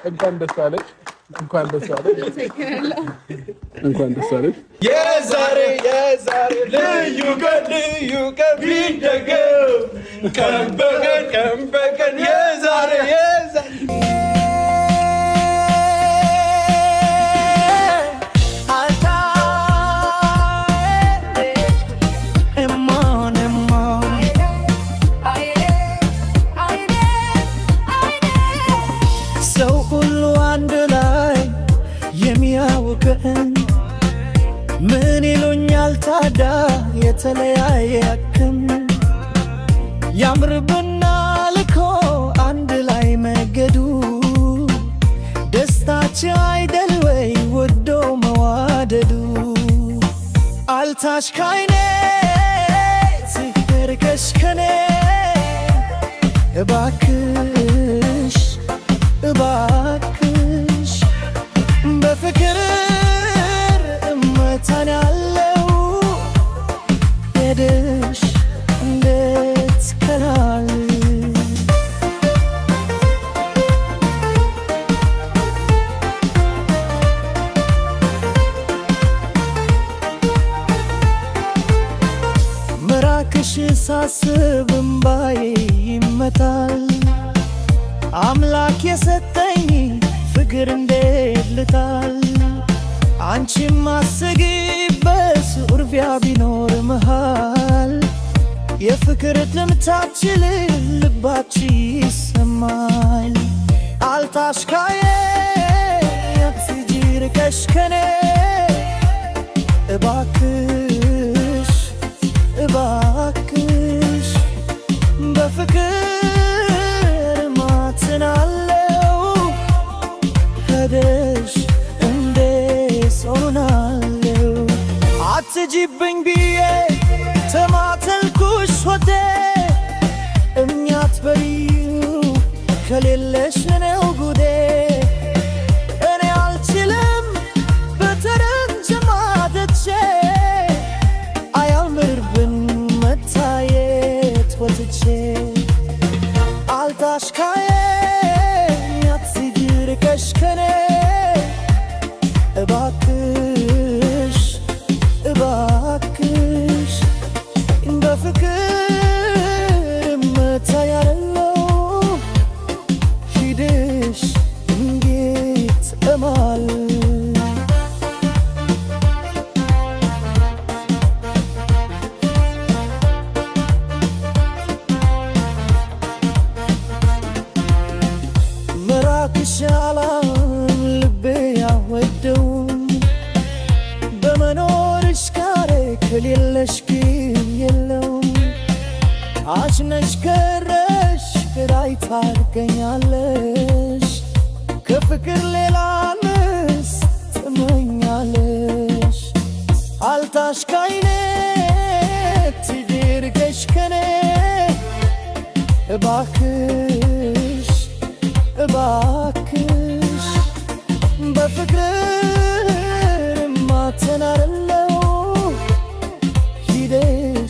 እንኳን ደስ አለሽ፣ እንኳን ደስ አለሽ፣ እንኳን ደስ አለሽ። የዛሬ የዛሬ ልዩ ቀን ልዩ ቀን ቢደገም ቀን በቀን ቀን በቀን የዛሬ የዛሬ ሰው ሁሉ አንድ ላይ የሚያውቅን ምን ይሉኛል ታዳ የተለያየ አክም ያምርብናል እኮ አንድ ላይ መገዱ ደስታችን አይደል ወይ ወዶ መዋደዱ። አልታሽ ካይኔ ትርቀሽ ከኔ እባክሽ እባክሽ በፍቅር እመታናለው ሄደሽ እንዴት ከራል። መራክሽ ሳስብ እምባዬ ይመታል። አምላክ የሰጠኝ ፍቅር እንዴት ልጣል? አንቺም አስጊበት ኡርፊያ ቢኖር መሃል የፍቅር ትምታችን ልባችን ይሰማል። አልታሽካዬ አትሂጂ ርቀሽ ከኔ እባክሽ እባክሽ በፍቅር ማትናለው ሄደሽ እንዴት ሆናለው። አትጂብኝ ብዬ ተማተልኩሽ ወዴ እሚያት በሪው ከሌለሽ ነው ጉዴ። እኔ አልችልም በተረንጀማደቼ አያምርብን መታየት ወጥቼ። አልታሽካዬ አትሂጂ ርቀሽ ከኔ እባክሽ እባክሽ በፍቅር እመታያለው ሂደሽ እንዴት እማል። መራክሽ አላም ልቤ ያወደውም በመኖርሽ ካሬ ከሌለሽ ግን የለውም። አሽነሽ ከረሽ ግራይ ታርገኛለሽ ከፍቅር ሌላ ምስ ትመኛለሽ። አልታሽ ካይኔ ትድርገሽ ከኔ እባክሽ እባክሽ በፍቅር ማተናረለው ሂደሽ